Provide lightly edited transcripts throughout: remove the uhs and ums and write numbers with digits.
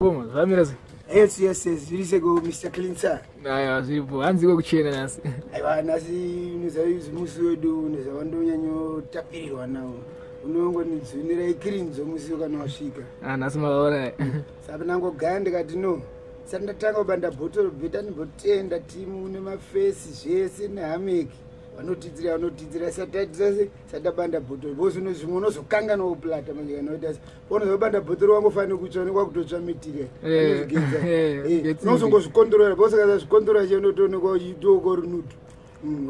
Koma, zvamira sei? Yes, zviri seko, Mr Clinter. Aiwa, zviripo. Hanziko kuchena nhasi. Aiwa, nhasi unoziva musi wedu unoziva wandonyanyotapirirwa nawo. Unongonidzunira ikirinzo musi kana wasvika. Ah, nhasi makaona. Saka ndangogaya ndikati no. Saka ndatanga kubanda bhotoro bheta ndimbotenda timu nemafesi zvese nehameki. Vanotidzira vanotidzira sati satabanda bhotoro. Because zvimwe unozokanganwa kuplata manje kana waita unozobanda bhotoro wangofanira kutsva unenge wakutotsva material. Unozongozvikondorora because ukasazvikondorora chenotoonekwa uchitoka uri nudu.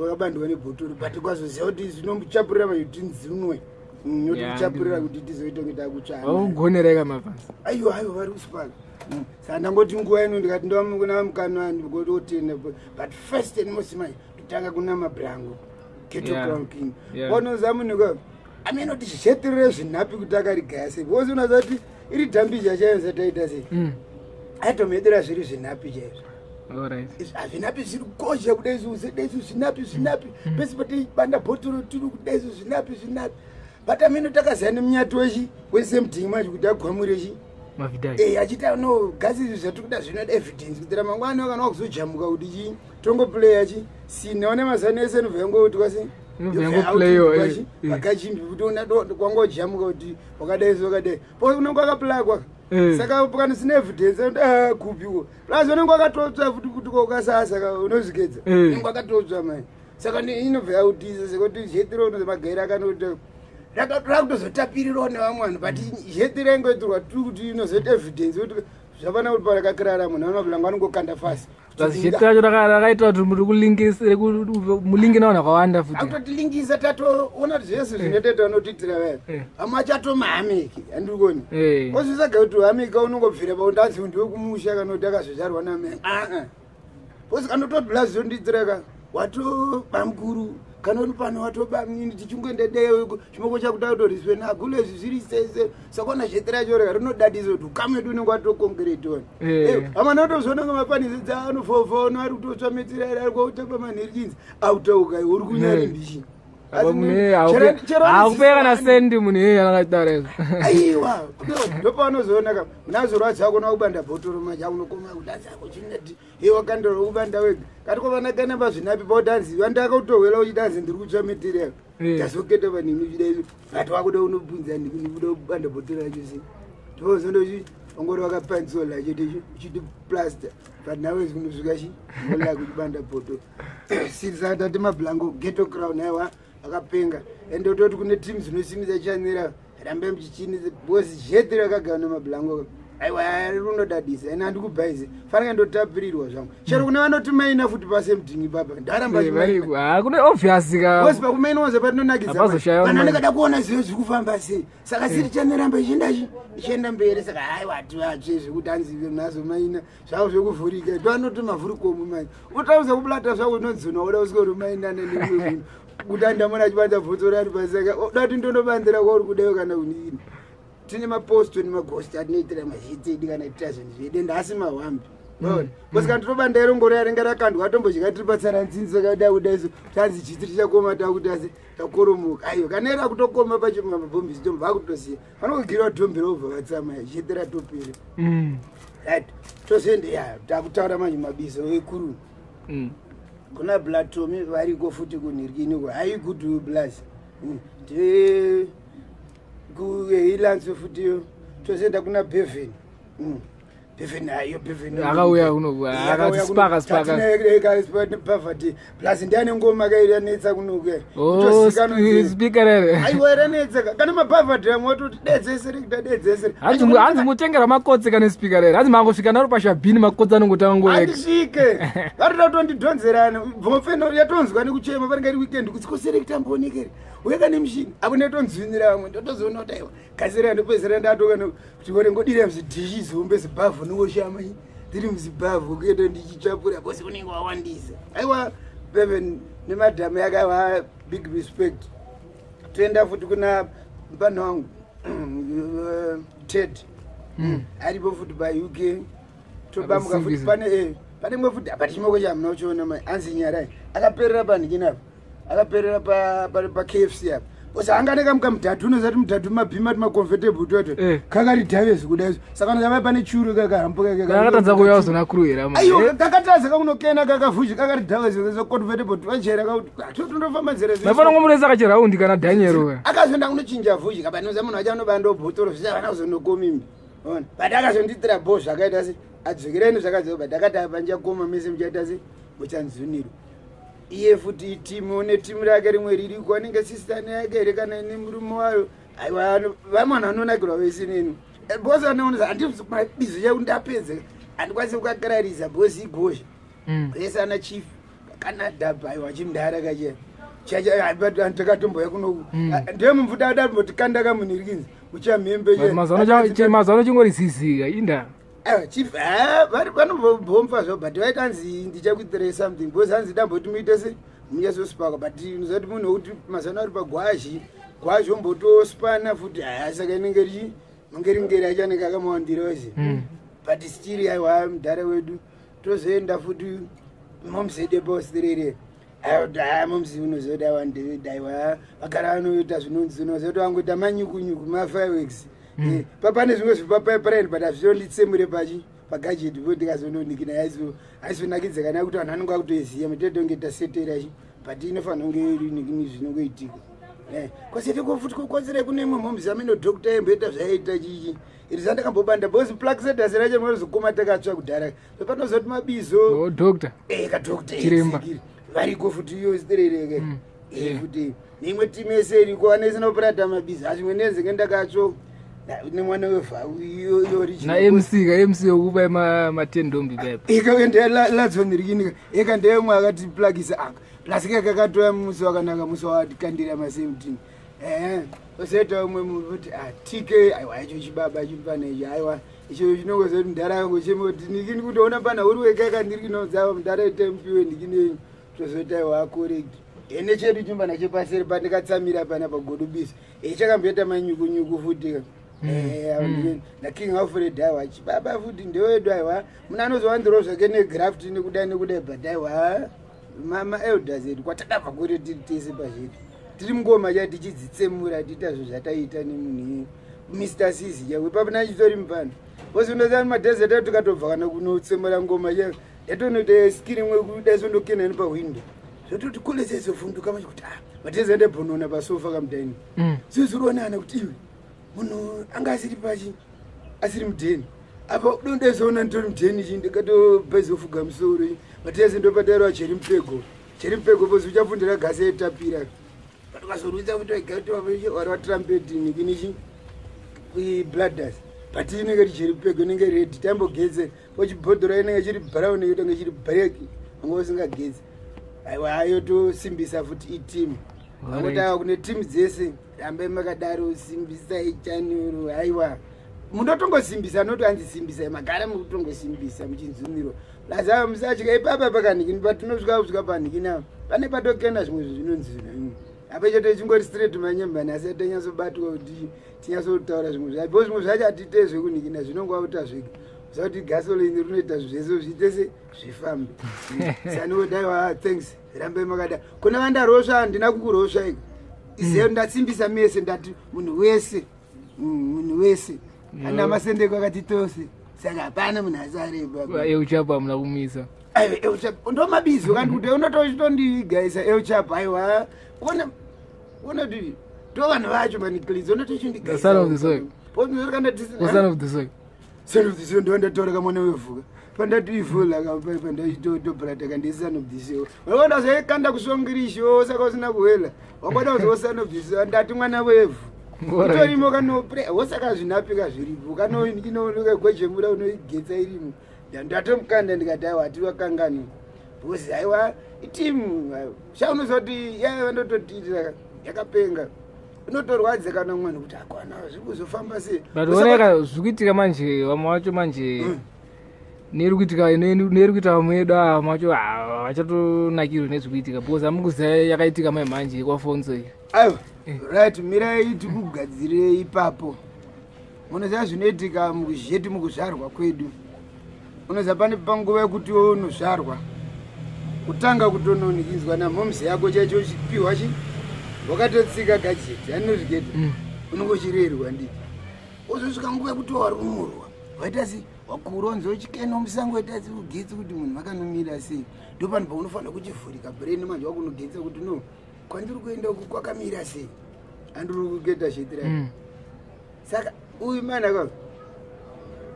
Wakabandwa nebhotoro but ukazoziva kuti zvinomuchapurira manje kuti nzinwe. Notichapurira kuti tizoita kunge takutsva. Vakugonereka mafans. Aiwa, aiwa, vari kusipaka. Saka ndangoti nguva ino ndikati ndovamukuna mukanwa ndikototenda, but first and most manje totanga kuna Mabrango Ghetto Crown King. Unoziva munhu amene kuti zvetirire zvinhapi kuti akarigaya sei, because unoziva kuti iri dhambija chaiyo sataita sei, aitomedera zviri zvinhapi chaizvo. Hazvinapi zviri kosha kudai sedaisu zvinapi zvinapi pese patibanda bhotoro tiri kudaisu zvinapi zvinapi, but amene takaziva nemunyati wechi wesemding manje kuti agwamure chi achiti no gasi izvi zvatiri kuda zvinoda evidence kuti ramangwana kana wakuzojamuka kuti chii tongoplaya chi sina one mazano ese inobva yangoti kwasi vakachimbi kuti kwangojamuka kuti wakadai so wakadai po unenge wakaplakwa. Saka kana usina evidence kupiwo plus unenge wakatotsva futi kuti ukasasa unozvikedza unenge wakatotsva mai. Saka inobva yautisa sekuti zhetiro magaira akanoti rakutozotapirirwa nevamwe vanhu, but zhetiro ingoitirwa tu kuti inozoita evidence kuti zvafana kuti parakakirara munhu anomabulango anongokanda fasi. Zete racho rakaita kuti muri kulinkise mulingi navanhu vakawanda futi. Akutotilingisa tatoona kuti zvese zvinotoita vanotiitira vaya vamwe achatomahameki handikoni ozvisaga kuti hameka unongobvira paundanzi ndewekumusha kana kuti akazozvarwa name aa kozi kanotobla zvondiitiraka watobamukuru kana uri pano watobamnini tichingoenda deyo chimoko chakuti autoriswe nagule izvi zviri sese. Saka ona zhete racho reka rinodadisa kuti ukama wedu unenge watokongeretona. Vamwe vanotozoona ngamafanisi anofofona ari kutotsva metsira ari kwautamba manheri chinzi autauka uri kunyari mbishi. Hakupeka kana sendi munhu iyeye anakachitaura izvo. Aiwa, ndopanozoona ka munazorwadza akona kubanda bhotoro manje aunokoma kuti anzi chinati iye wakandora kubanda wega kati kwavanakana pazvinapi pautanzi vandakautohwela uchitanzi ndiri kutsva material tazoketa vanhu chidai but wakuda unobvunza ndikuda kubanda bhotoro racho sei tozondochi ongori wakapanzola chete uchiti plaster, but nawe kunosvika chi ola kuchibanda bhotoro. Since tati Mablango Ghetto Crown, aiwa, akapenga ende utoti kune team dzinosimidza chanera rambe muchichinisa because jeti rakagara nemablango, aiwa, rinodadisa ende handikubhaize fanike ndotapirirwa zvangu chero kune vanotimaina futi pasemding ipapa ndaramba. Kune obvious ka. Because pakumaina waza patinonakidza Hapazoshaiwa vanhu mari. vanenge kuona zivo zviri kufamba sei, saka siri chaneramba ichienda ichienda mberi. Saka haiwa, hativatsve zvekuti hanzi nazomaina zvavo zvekuvhurika toanoti mavhurikomu manje utauza kuplata zvako unodzona uda usikorumainana nemumwe munhu kuti andamona achibanza bhotoro ari pasaka uda kuti ndondobanzira kwauri kudayo kana kunini. Tine maposto nemagosti atinoitira mazhitsi edu kana tita zvinhu zvedu ende asi mahwambi because kana tinobanda irongoro yaringe rakandwa atombodya tiri patsaranzinzi sakada kudai so tanzi chitsi tichakoma takuti asi takoromoka. Aiwa, kana iri akutokoma pacho mabhombisi tombo vakutoziya vanokugira dhombi robva vatsama jiti ratopera. Right, tozoende ya takutaura manje mabizo ekuru. Kuna Blatomi variko futi kunhirikini hai good blas te kuilanso futiyo tozoenda kuna Beven. Beven ayo Beven. Akauya kuno, akati spaka spaka. Pavati plus ndiane ngoma kairanetsa kunokuya. Oh, speaker ere. Aiwa, iranetsa kana mapavati amwe watoti dedzesere kuita dedzesere. Hanzi mutengera makotsi kana speaker ere, hanzi mangosvika naro pashabhini makotsi anongotanga ngowega. Handisvike, varida kutondidhonzerana bvomfeno yatonzwa nekuchema paringa iri weekend kuti kosere kutamboonekere uye nemushini apo netonzwinira vamwe ndotozoona kuti aiwa kasira ndopedzisira ndatoka kuti ore ngodira muzidhishi zihombe zibhavhu nowoshama ndiri muzibhavhu kuenda ndichitsvapura bcause unenge wawandisa. Aiwa, Beven nemadhamu yakava big respect. Toenda futi kuna mupano wangu Ted aripo futi paUK tobamuka futi. Akasimbisa. Pane imwe futi apa chimoko chamuna uchiona mai anzi Nyarai akaperera panhikinapa akaperera paKFC apa. Bcause anga nekamuka mudhadhu, unozati mudhadhu mabhima ti macomfortable toto kakari dhaves kudai. Saka nozava pane churu kakarambo. Kakatadza kuuya kuzona crew here? Aiwa, kakatadza kakunokena kakavhuzhi kakari dhaves comfortable twachera totondofamba nzira. Mafana ngomuresa kachiraundi kana Daniel. Akazoenda kunochinja vhuzhi kabanoza munhu acho anobandobhotoro zvichavana kuzonokomimbi ona, but akazondiitira bo zvakaita se adzokereni zvakadzoka, but akati apa ndichakoma mese muchaita se muchanzunirwa. Iye futi itimu netimu rake rimwe ririko, anenge sistani yake here kana nemurume wayo. Aiwa, vamwe vanhu vanonakirwa vese neni because anoonesa handisi mabizo chaku ndapedza, handikwanisi kukakararisa because igozha. Vese ana chief kana dhabha, aiwa, chimudhara kachiya takatomboya kunoku. Ndiye mumvuta adambotikanda kamunhirikinzi muchamhembe. Mazuva ano chingori zizika inda. Aiwa chief, vanombomfa zvo, but vaita anzi ndichakuitirai something because hanzi damboti muite se munyatsospaka, but unozati munhu wekuti mazuva ano ari pagwazhi gwazhi ombotospana futi haya, saka inenge richi mangeringeri acho anenge akamawandira wese. But still aiwa, mudhara wedu tozoenda futi momuzede paaustralia. Aiwa, momuzi unozoda wandaiwa vagara vanoita zvinonzi unozoti vangoita manyukunyuku mafireworks. Papane zvimwe zvipapipeline, but hazvitonditsemure pachi pagadget po ndikazononikina aizonakidza kana kuti vanhu vanonge vakutoiziva mitetonge tasetera chi, but inofanira kunge iri zvinongoitika. Kwasete futi kokonzera kune imwe mhomzi amene doctor emboita zvaiita chichi iri zvandakambobanda because plaxedas racho rinozokoma takatsva kudhara panozoti mabizo. Oh, doctor. Kadoctor. Chiremba. Variko futi iyo ziterereke. Futi neimwe timu yese iriko anesina operata mabizo azvimwe nenzenge ndakatsvo nemwana wevhau iyo. Na-MC ka MC yokupa matendombi paipa. Eka ladzonirikinika eka ndeyemwe akatiplagisa aka plus ke kakatoya musi wakanaka, musi watikandira maseventeen. Ehe, ozoita umwe munhu kuti tike, aiwa, icho chibaba chimufana ichi, aiwa, icho chinongozoti mudhara yangu chemoti nikini kutoona pana uri weka kandirikinodzava mudhara itempiwe nikini tozoita aiwa correct. Ene chedu chimbana chepaseri pandikatsamira pana pagodobisa e chakamboita manyukunyuku futi naKing Alfred, aiwa, chibaba futi ndewedu. Aiwa, munhu anozowanzirawo zvake negraft nekudai nekudai, but aiwa, maelders edu kwatakabva kure tiri tese pazvedu tiri mungoma cha tichidzitsemura tiita zvo zvataita nemunhu Mr Cz chakwe papana chitori mupano bcause unoziva madhezert edu tikatobva kana kunotsemura ngoma cha yatonoita skiri imwe kudai nepahwindo zvototi kule sezovhunduka manje kuti ah, madhezert ebhonona pasofa kamudaini. Zvizuronana kuti iwe munhu anga asiri pachi asiri mudheni apa dondezoona nditori mudheni chi ndikatobaizofuga musoro matese ndopatairwa cheri mupego cheri mupego pozi uchapfundira gasi etapira patukazorwidza kuti wari watrumpet nikinichi bladders, but inenge ri cheri mupego inenge red tambogetse pochibhodhora inenge chiri brown yotange chiri black anga usingagetse. Aiwa, ayo tosimbisa futi iteam akuti aiwa kune timu dzese rambai makadaro, simbisai chanuro. Aiwa, munotongosimbisa noti hanzi simbisai magara mukutongosimbisa muchinzunirwa plus ava musatya ipapa pakanhikini patinosvika kusvika panhikini ava pane patokena zvimwe zvo zvinonzi zvinhu apa icho techingori straight manyembani asi atanyatsobatwa kuti tinyatsotaura zvimwe zvacho because zvimwe zvacho hatiite zvekunhikina zvinongova kuita zvega usa kuti gasoline rinoita zvese zviite se zvifambe sanodaiwa. Thanks, rambai makada kuna vandarosva handina kukurosva ika iziva ndasimbisa mese ndati munhu wese, munhu wese ana masendeko akati tose saka hapana munhu asareba. Euchapo hamuna kumisa. Aiwa, Euchapo ndo mabizo kandi kuti unotochitondigaisa Euchapo. Aiwa, ona ona kuti to vanhu vacho maniklizi. The son of the soil. Unotochondigaisa. Son of the soil. Son of the soil ndo ndatora kamwana wevhuka pandati ivhula pandaitobrataka ndi son of the soil wakonda zvaikanda kusvongirisho saka usina kuwela wakwada kuzo son of the soil ndati mwana wevhu itorimo kanopre wosaka zvinapika zviripo kanoinogwejemura unoigetsa irimo ndatomukanda ndikati aiwa hatiwakanganwa because aiwa itimu chaunoziva kuti yaiva ndototiitira yakapenga unotorwadza kana mwana kuti akwana zviri kuzofamba sei. But oneka zviri kuitika manje vamwe vacho manje neri kuitika neri kuita vamwe vedu ava vamwe vacho vachatonakirwa nezviri kuitika because amukuziva yakaitika mai manje kwafonso iyi. Aiwa, right, mirai tikugadzirire ipapo. Munoziva zvinoitika muzheti mukuzvarwa kwedu, unoziva pane panguva yekuti iwe unozvarwa kutanga kutononikidzwa namomzi yako chaicho chipiwa chi Wakatotsika gajeti anozvigeta, unenge uchirerwa nditi uzosvika nguva yekuti warumurwa, waita sei, wakura, unzi uchikena musango, waita sei, ugetsi kuti munhu vakanomira sei. Ndo panhu paunofanira kuchivhurika brain manje, wakunogetsa kuti no, kwandiri kuenda uku kwakamira sei, andiri kugeta shitira. Saka uyu mana ka,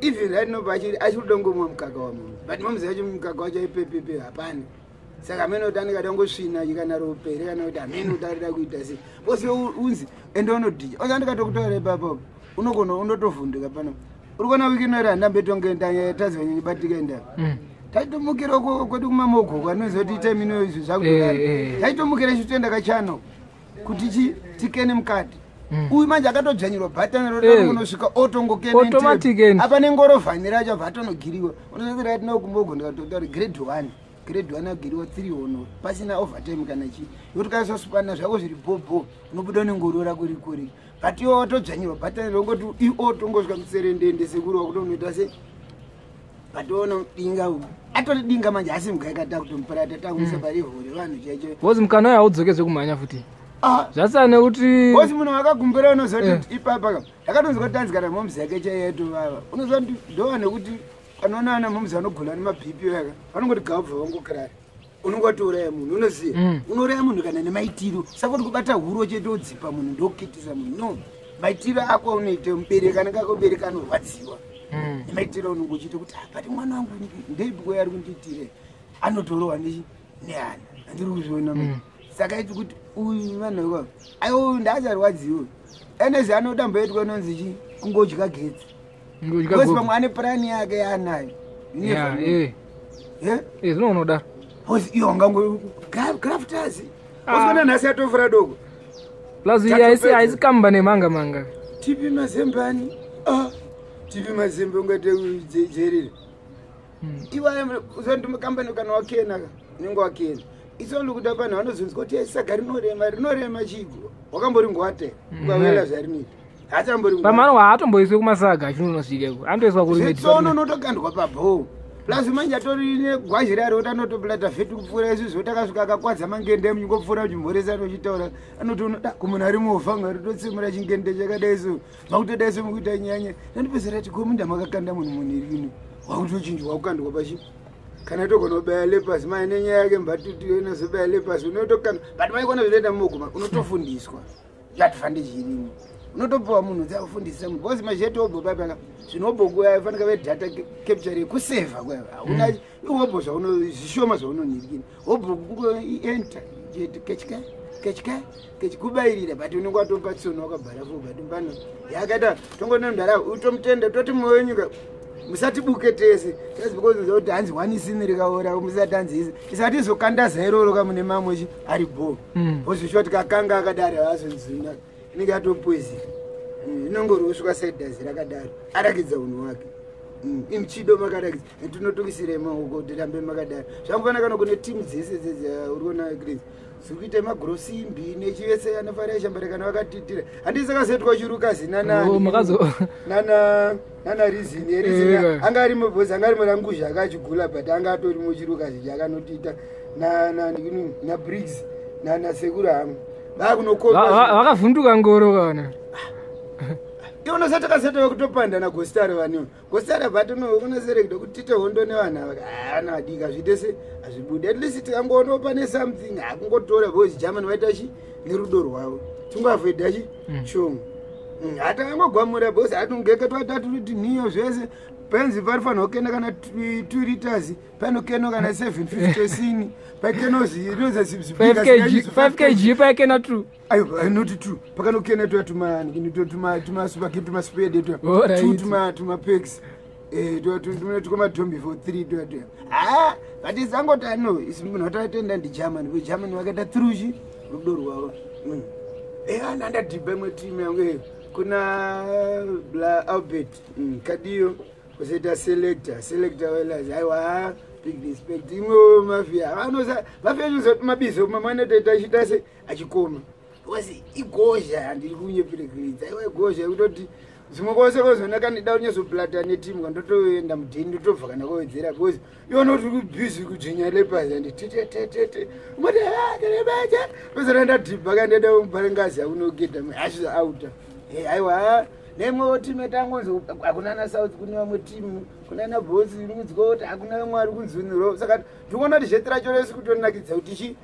even right now achiri kuda kungomwa mukaka wamunhu, but mamuzi yacho mukaka wacho aipepepe hapana. Saka hamene kuti anenge ada kungosvina kana ropere kana kuti hamene kuti arida kuita sei, bose unzi ende unodhija oza. Ndikatokutaura ipapo, unogona unotovhunduka pano. Uri kuona wiki ino handambetonge taziva nyanyibatika enda. Taitomukira kwedu kumamogoko, anoziva kuti time ino izvi zvakudodaro. Taitomukira isu toenda kachano kuti chi tikene mukati. Uyu manje akatodzvanyirwa bhatani rotonosvika otongokena. Automatic end. Apa nengorovhani racho abva atonogiriwa. Unozoti right now kumogo, ndikatotaura grade one, grade one agiriwa three ono pasina overtime kana chii, yokuti kaisosipana zvako zviri bhobho, unobuda nengoro rako rikuri, but iwe watodzvanyirwa bhatani rongoti iotongosvika mutserendende sekuru wakutonoita se. But ona dinga uyu atori dinga manje, asi mugaikata kutomupurata takuisa parevho revanhu chaicho. Because mukana uyo haudzokezve kumhanya futi. Ah, zvasiyana nekuti bosi munhu wakagumbira, unoziva kuti ipapa ka ndakatonzwa kuti tanzi kana momzi yake chaiyatovava. Unoziva kuti ndova nekuti anoona ana momzi vanogula nemaBP yaka vanongoti gabva vangokirara, unongotouraya munhu, unoziva. Unouraya munhu kana nemaitiro, saka kuti kubata huro chete wodzipa munhu ndokukitisa munhu, no. Maitiro ako aunoita, mubereki anenge akakubereka anorwadziwa nemaitiro aunenge uchiita kuti, "Ah, but mwana wangu ndeipiko yari kundiitire?" Anotorohwa nehana, handiri kuzviona. Saka iti kuti uyu vanhu ivavo, aiwa, ndaacharwadziwe enezi anodamboitwa inonzi chi kungodya getsi. Ngodya because gogo. Pamwe ane purani yake yaanayo. Ya, zvinogona kudaro. Because iyo wangango crafters osona nhasi atovhura doko. Plus iyi Tatopedza. haisi kamba nemanga manga. Tipi mazembani. Ah, tipi mazembe ungate jerere. Iwaya uzondikambani kana wakena ka unenge wakena isonli kuti apanhu vanozonzwa kuti saga rinorema, rinorema chiko wakamboringwate ukawela zvarinoita haachambori. Pamano haatomboiswe kumasaga achinonosvika iko, anotoiswa kurimwe. Tsono unotokandwa pabhoo. Plus manje atori negwazhi raro kuti anotoplata vheti kupfuura isusu zvo takasvika akakwadza mangende munyingopfuura uchimhoresa anochitaura anoti unoda kumunhu ari movha ngari totsimura chingende chakadai so makutodai so mukuita nyanya nandipesera ti komunda makakanda munhu munhu irino wakutochinjwa wakukandwa pachi kana togona kubaya lepasi mai nenyaya yake mbatuti inozobaya lepasi unotokanda, but maikona zvinoita mumogoma unotofundiswa advantage irimo, unotopiwa munhu dzakufundisa munhu because mazhete obho papaka zvinobho kufanika vedata capture yekusevha kwaya hauna ihobho zvauno zvishoma zvaunonirikini hobho enter chete kechika kechika kechikubayirira, but unenge watopa tsono wakabhara fo, but pano yakaita tongonondara utomutenda toti mwoyo wenyika musatibuke tese just because unoziva kuti hanzi one isini rikaora musati hanzi isi isati izokanda zairoro kamune mamwe chi ari bho. Ozvishuwa tikakanga akadaro azonzuna inenge yatopoison, inongorosvika saidhazi rakadaro arakidza unhu hwake. Imuchido makarakidza tinotokisirei maoko tirambe makadaro zvangofanira kana kune timu dzese dzedzi uri kuona Chris dziri kuita magrosimbi nechivese anofanira shambare kana vakatitira handii sakasetwa chirukazi Oh, nana nana reason yereason anga arimo because anga arimo ranguzha akachigula, but anga atorimo chirukazi chakanotiita na Briggs nasekuru hamu vakunokopa. Vakavhunduka ngoro kana. Iwo sati kutopanda nagostara vaniwo gostara, but unoserekta kuti tiite hondo nevanhu ava ana vadika zviite se hazvibude. At least tikangoona pane something hakungotora because Germany vaita chi nerudo rwavo tingoavoida chi shongo hatakangogwamura because hatungeke twatatuti niyo zvese penzi parifanira kukena kana 2 liters panokeno kana 750 sini pakenozi inoza 5 kg paikena 2. Aiwa, not two, pakanokena tuya tumasupaki tumaspede Alright. tumapex tukomatombi for three tuya tuya ha, but isangoti ano isi munhu wataatenda ndiGermany because Germany vakaita through chi rudo rwavo. Ana ndadhibha imwe timu yangu kuna bla Albert Kadiyo kuzoita selector selector welas. Aiwa, big respect. Imwewo mafia vanosa mafia chizoti mabizo mamwe anotoita achiita se achikoma because igozha, handiri kunyeperekeredza. Aiwa, igozha yekutoti Zvimwe kwose kozonaka ndida kunyatsoplata netimu kandotoenda mudheni, ndotobva kana kowedzera, because iona kuti kubhizi kudzvinya lepers andi tetetetete umati kerebeche pezana ndadhibha kandaida kubhara ngazi yakunogedha hashiza auta. Aiwa, nemwewo timu yatangonzi hakuna na South, kune vamwe timu, kuna na Bosi iri kunzwa kuti hakuna vamwe vari kunzunurawo. Saka ndikuona kuti zheti racho resi kutonakidza kuti chi